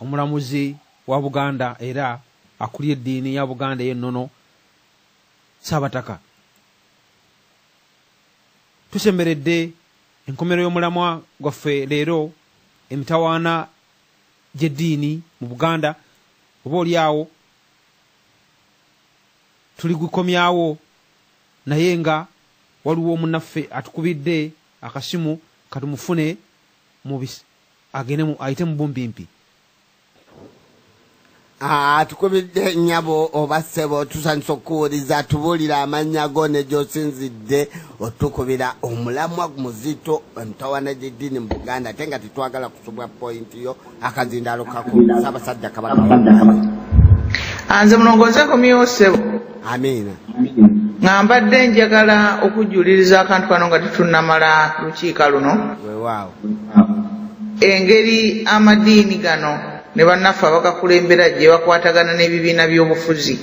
Omulamuzi wa Buganda era akulira eddiini ya Buganda ey'ennono, Saabataka. Tusemberedde enkomerero y'omulamwa gwaffe leero, emitawaana gy'eddiini mu Buganda. Oba oli awo tuligukomyawo, naye nga waliwo munnaffe atukubidde akasimu, katumufune agende ayite mu bumpimpi. Atukubidde nnyabo oba ssebo, tusanyusa okukuwuliza. Tubuulira amannya go ne gy'osinzidde otukubira. Omulamwa muzito, emitawaana gy'eddiini mu Buganda, ate nga tetwagala kusubwa point yo. Akazindaalo kako, Ssaabasajja Kabaka. Nze mulongo, nze nkomyewo, ssebo. Amiina. Nga mbadde njagala okujjuliriza akantu kano nga tetunnamala lukiika luno. Weewaawo. Engeri amadiini gano ne bannaffe abagakulembera gye bakwatagana n'ebibiina by'obufuzi,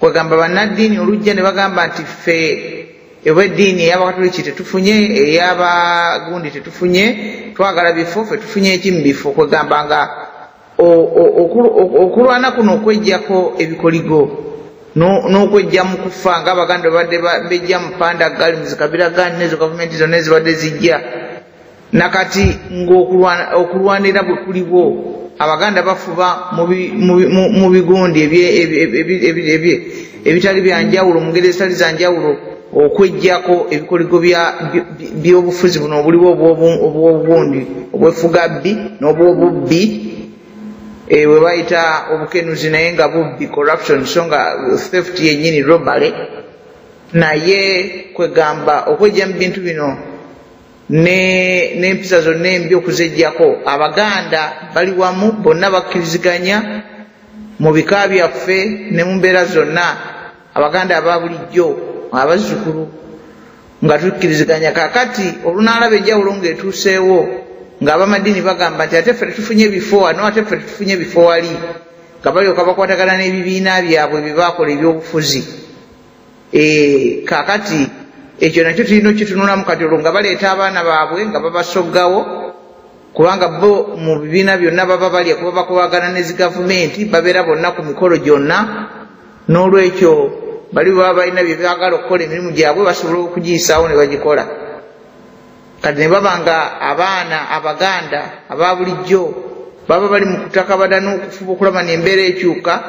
kwegamba bannaddiini olujja ne bagamba nti ffe oba eddiini ey'Abakatoliki tetufunye, ey'abagundi tetufunye, twagala bifo, ffe tufunye eki mu bifo. Kwegamba nga okulwana kuno okwejjako ebikoligo n'okwejja mu kufa, ng'Abaganda babadde bejja mu pandagali muzikabira gani nezo gavumenti zonna ezibadde zijja nakati, ng'okulwanira bwe kuliwo, Abaganda bafuba mu bigundi ebitali byanjawulo, mu ngeri ezitali zanjawulo, okwejjako ebikoligo by'obufuzi buno obuliwo obw'obugundi obwefugabbi n'obwobubbi, bwe bayita obukenuzi naye nga bubbi, corruption, so nga theft yennyini, robbery. Naye kwegamba okwejja mu bintu bino n'empisa zonna embi okuzejjako, Abaganda bali wamu bonna, bakkiriziganya mu bika byaffe ne mu mbeera zonna. Abaganda aba bulijjo, abazzukulu, nga tukkiriziganya. Kakati olunaalaba enjawulo ng'etuuseewo, ng'abamadiini bagamba nti ate ffe tetufunye ebifo wano, ate ffe tetufunye ebifo wali, nga balyoka bakwatagana n'ebibiina byabwe bye baakola ebyobufuzi. Kakati ekyo nakyo tulina okitunulamu. Kati olwo nga baleeta abaana baabwe nga babasoggawo, kubanga bo mu bibiina byonna baba balya, kuba bakobagana ne zi gavumenti, babeera bonna ku mikolo gyonna. N'olwekyo bali baba balina bye baagala okukola, emirimu gyabwe basobola okugiyisaawo ne bagikola. Kati ne baba nga abaana Abaganda aba bulijjo baba bali mu kutakabada n'okufuba okulaba n'embeera ekyuka,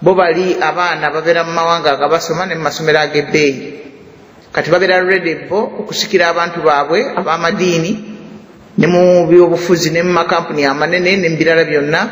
bo bali abaana babeera mu mawanga nga basoma ne mu masomero ag'ebbeeyi. Kati babeera ready bo okusikira abantu baabwe ab'amadiini ne mu byobufuzi ne mu makampuni amanene ne mu birala byonna.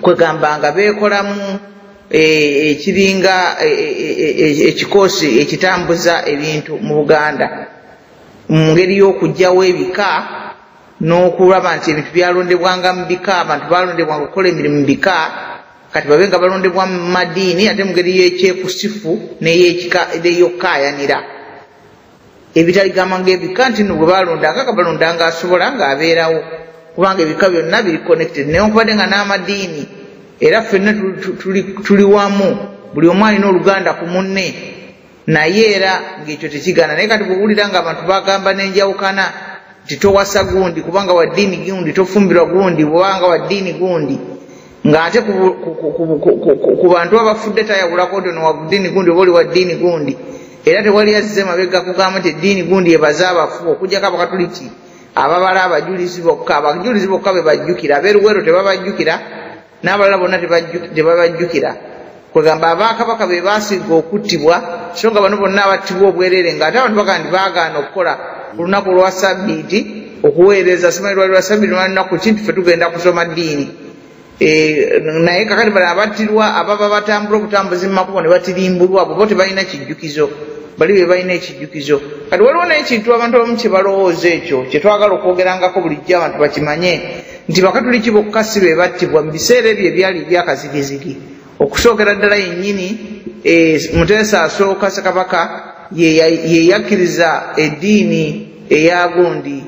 Kwegamba nga beekolamu ekiringa ekikoosi ekitambuza ebintu mu Buganda mu ngeri y'okuggyawo ebika n'okulaba nti ebintu byalondebwanga mu bika, abantu balondebwanga okukola emirimu mu bika, kati babe nga balondebwa mu madiini, ate mu ngeri y'ekyekusifu n'ey'okkaayanira ebitaligamba ngaebika nti no bwe balondanga nga balondanga asobola ng'abeerawo, kubanga ebika byonna biri connected. Newankubadde nga n'amadiini era ffenna tuli wamu, buli omu alina oluganda ku munne, naye era ng'ekyo tekigaana. Naye kati bwewulira nga abantu bagamba n'enjawukana nti towasa gundi kubanga wa ddiini gundi, tofumbirwa gundi kubanga wa ddiini gundi, ng'ate ku bantu abafudde tayawulako nti ono wa ddiini gundi oba oli wa ddiini gundi, era tewali azze mabega kugamba nti eddiini gundi ebaze abafu, okugyako Abakatuliki ababala abajulizi bokka. Abajulizi bokka be bajjukira, abeeruwero tebabajjukira, n'abalala bonna tebabajjukira. Kwegamba abakabaka be baasinga okuttibwa, so nga bano bonna abattibwa obwerere, ng'ate abantu bagamba nti baagaana okukola ku lunaku lwa Sabbiiti, okuweereza, simanyi lwali lwa Sabbiiti, lwali lunaku ki, nti ffe tugenda kusoma ddiini. Naye kakati bano abattirwa, ababa batambula obutambuzi mu makubo ne batirimbulwa, bo tebalina kijjukizo, bali be balina ekijjukizo. Kati waliwo n'ekintu abantu abamu kye balowooza, ekyo kye twagala okwogerangako bulijjo abantu bakimanye, nti Bakatuliki bokka si be battibwa mu biseera ebyo ebyali ebyakazigizigi. Okusookera ddala yennyini, Muteesa Asooka, Ssekabaka, ye yakkiriza eddiini eya gundi,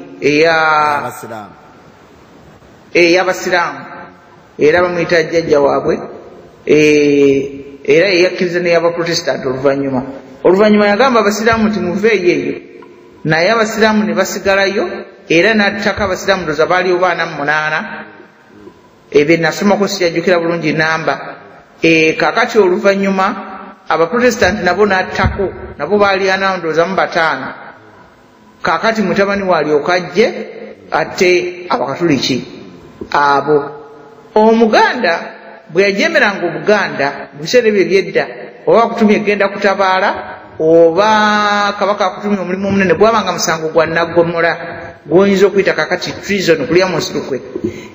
ey'Abasiraamu, era bamuyita jjajja waabwe, era yeyakkiriza n'eyabaprotestant. Oluvannyuma yagamba Abasiraamu nti muveeyo eyo, naye Abasiraamu ne basigalayo, era n'attako Abasiraamu, ndoza baali oba 48. Ebyo nasomako siyajjukira bulungi namba. Kakati oluvannyuma abaprotestanti nabo n'attako, nabo baali ana ndowooza mu 5. Kakati mutabani w'alyoka ajje atte abakatuliki abo. Omuganda bwe yajemeranga Obuganda mu biseera ebyo ebyedda, oba akutumye egenda kutabaala oba kabaka akutumye omulimu omunene, gwabanga musango gwa naggomola gw'oyinza okuyita kakati treason, kulya mu nsirukwe.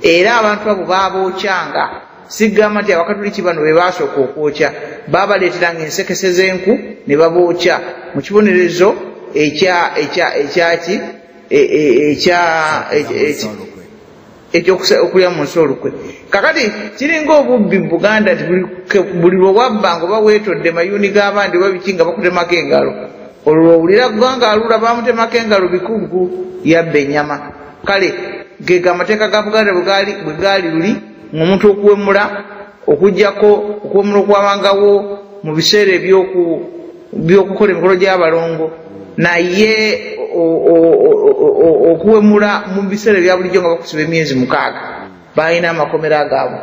Era abantu abo baabookyanga. Sigamba nti abakatuliki bano be baasooka okwokya, baabaleeteranga ensekese z'enku ne babookya mu kibonerezo ekyokulya mu nsi olukwe. Kakati kiringa obubbi mu Buganda nti buli lwe wabbanga oba weetodde mayuuni g'abandi oba biki nga bakutemako engalo, olwo owulira ggwanga alula bamutemako engalo bikuggu yabba ennyama. Kale gega amateeka ga Buganda bwe gaali luli ng'omuntu okuwemula, okuggyako okuwemula okwabangawo mu biseera ebyokukola emikolo gy'abalongo, naye okuwemula mu biseera ebya bulijjo nga bakusiba emyezi 6, balina amakomera gaabwe.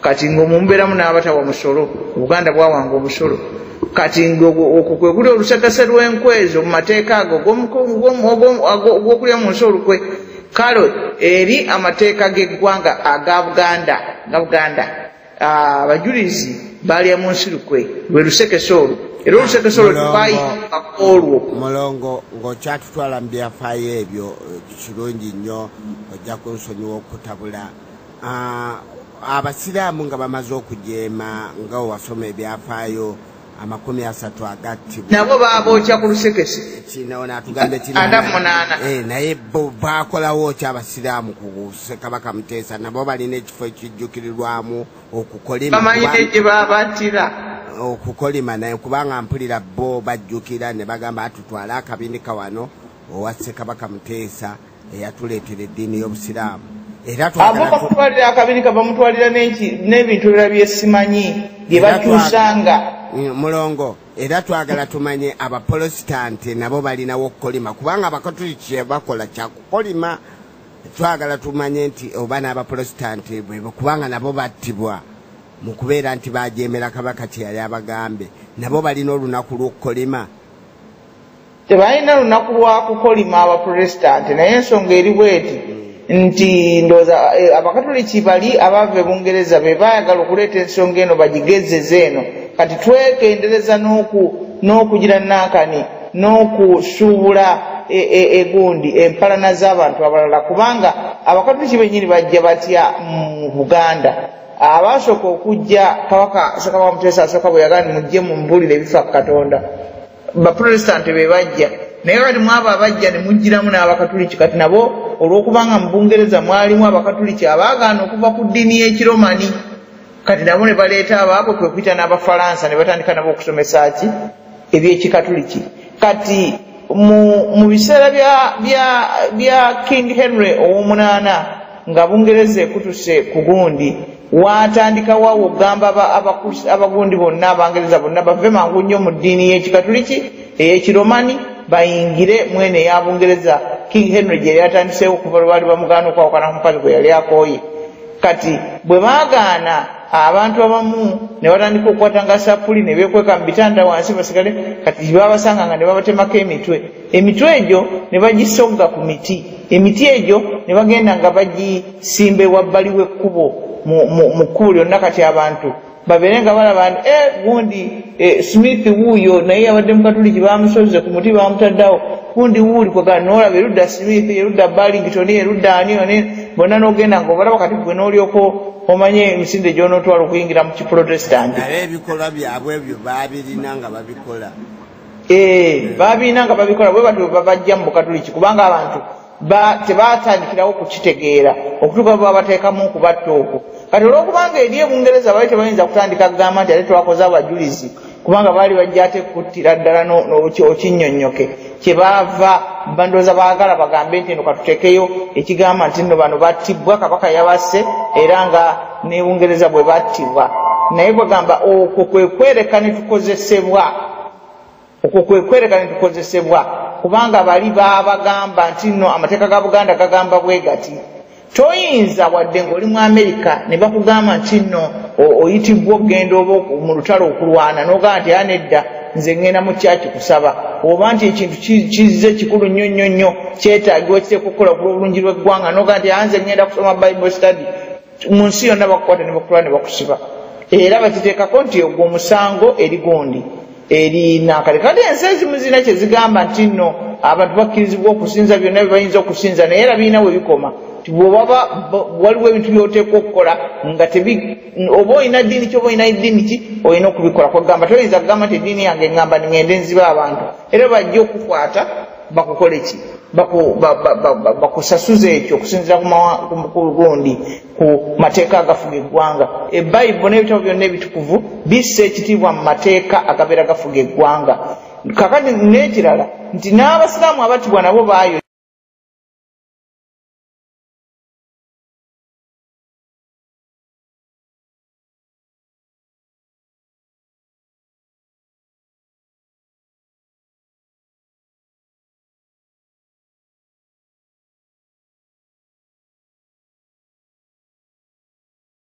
Kati ng'omumbeeramu n'abatawa musolo, Obuganda bwawanga omusolo. Kati okwo kwe kuli olusekese lw'enkwezo mu mateeka ago ogw'okulya mu nsi olukwe. Kale eri amateeka g'eggwanga aga Buganda, nga Buganda abajulizi balya mu nsi lukwe, lwe lusekese olwo. Era olusekese olwo tubayitako olwo. Mulongo, ng'okyatutwala mu byafaayo ebyo kirungi nnyo, ojja kunsonyiwa okutabula. Abasiraamu nga bamaze okujeema, nga wasoma ebyafaayo 30 agattibwa, nabo babookya ku lusekese kino n'atugambe kino 48. Naye bo baakolawo ki abasiraamu ku Ssekabaka Muteesa? Nabo balina ekifo ekijjukirirwamu okukolima, bamanyi gye babattira okukolima, naye kubanga mpulira bo bajjukira ne bagamba atutwale akabinika wano owa Ssekabaka Muteesa eyatuleetera eddiini y'Obusiraamu. Era abo bakutwalira akabinika, bamutwalira n'ebintu ebirala byesimanyi bye bakyusanga. Mulongo, era twagala tumanye abaprotestanti nabo balinawo okukolima, kubanga abakatuliki kye bakola kyakukolima. Twagala tumanye nti oba n'abaprotestanti kubanga nabo battibwa mu kubeera nti bajeemera kabaka kye yali abagambe, nabo balina olunaku lw'okukolima. Tebalina lunaku lwa kukolima abaprotestanti, naye ensonga eri bweti nti ndowooza abakatuliki bali abava e Bungereza be baayagala okuleeta ensonga eno bagigezeze eno. Kati twekendereza n'okugira nankani n'okusuubula egundi empalana z'abantu abalala, kubanga abakatuliki bennyini bajja batya mu Buganda. Abasooka okujja kabaka Ssekabaka Muteesa asooka bwe yagamba mujje mumbuulire ebifa ku Katonda, baprotestanti be bajja. Naye kati mwabo abajja ne mugiramu n'abakatuliki. Kati nabo olw'okubanga mu Bungereza mwalimu abakatuliki abaagaana okuva ku ddiini y'Ekiromani, kati nabo ne baleeta abaabwe, kwe kuyita n'Abafalansa ne batandika nabo okusomesa ki eby'ekikatuliki. Kati mu biseera bya King Henry ow'omunaana nga Bungereza ekutuse ku gundi, watandika wawo okugamba abagundi bonna Abangereza bonna bave mangu nnyo mu ddiini y'ekikatuliki ey'ekiromani bayingire mwene eya Bungereza King Henry gye yali atandiseewo okuva lwe baali bamugaana okwawukana ku mukazi gwe yali akooye. Kati bwe baagaana abantu abamu ne batandika okukwatanga sapuli ne beekweka mu bitanda wansi basigale, kati babasanganga ne babatemako emitwe. Emitwe egyo ne bagisogga ku miti, emiti egyo ne bagenda nga bagisimba ewabbali w'ekkubo mu kkubo lyonna. Kati abantu babeere nga balaba nti gundi Smith wuuyo naye yabadde mukatuliki bamusoze ku muti bamutaddeawo, gundi wuuli kwegala n'olaba erudda Smith, erudda Barrington, erudda ani one bonna n'ogenda ng'obalaba. Kati gwe n'olyoka omanye emisinde gy'onootwala okuyingira mu kiprotestanti. Naye ebikolwa byabwe ebyo baabirina nga babikola. Baabirina nga babikola bwe batyo babajja mu bukatuliki, kubanga abantu tebaatandikirawo kukitegeera okutuuka bwe babateekamu okubatta okwo. Kati olw'okubanga eri e Bungereza baali tebayinza kutandika kugamba nti ate twakoze abajulizi, kubanga baali bajja ate kuttira ddala okinnyonnyoke. Kyebaava bandowooza baagala bagambe nti eno katuteekeyo ekigamba nti nno bano battibwa, kabaka yabasse era nga ne Bungereza bwe battibwa. Naye bagamba okwo kwe kwereka ne tukozesebwa, okwo kwe kwereka ne tukozesebwa, kubanga bali baabagamba nti nno amateeka ga Buganda gagamba bwe gati. Toyinza wadde ng'oli mu Amerika ne bakugamba nti nno oyitibwa okugenda oba mu lutalo okulwana, n'ogamba nti nedda, nze ŋŋenda mu kyaki kusaba, oba nti ekintu kizze kikulu nnyo nnyo nnyo kyetaagibwa kiteekwa okukola ku lw'obulungi lw'eggwanga, n'ogamba nti nze ŋŋenda kusoma Bible study. Mu nsi yonna bakukwata ne bakutwala ne bakusiba, era bakiteekako nti ogwo omusango eri gundi eri nakale. Kati ensi ezimu zirina kye zigamba nti nno abantu bakkirizibwa okusinza byonna bye bayinza okusinza, naye era birina we bikoma. Bw'obaba waliwo ebintu by'oteekwa okukola nga oba olina ddiini ki oba olina ddiini ki, olina okubikola. Kwegamba toyinza kugamba nti eddiini yange ŋŋamba ŋŋende nzibe abantu, era bajja okukwata bakukole ki, bakusasuze ekyo okusinziira ku gundi ku mateeka agafuga eggwanga. Ebayibuli n'ebitabo byonna ebitukuvu bissa ekitiibwa mu mateeka agabeera gafuga eggwanga. Kakati n'ekirala nti n'abasiraamu abattibwa nabo baayo.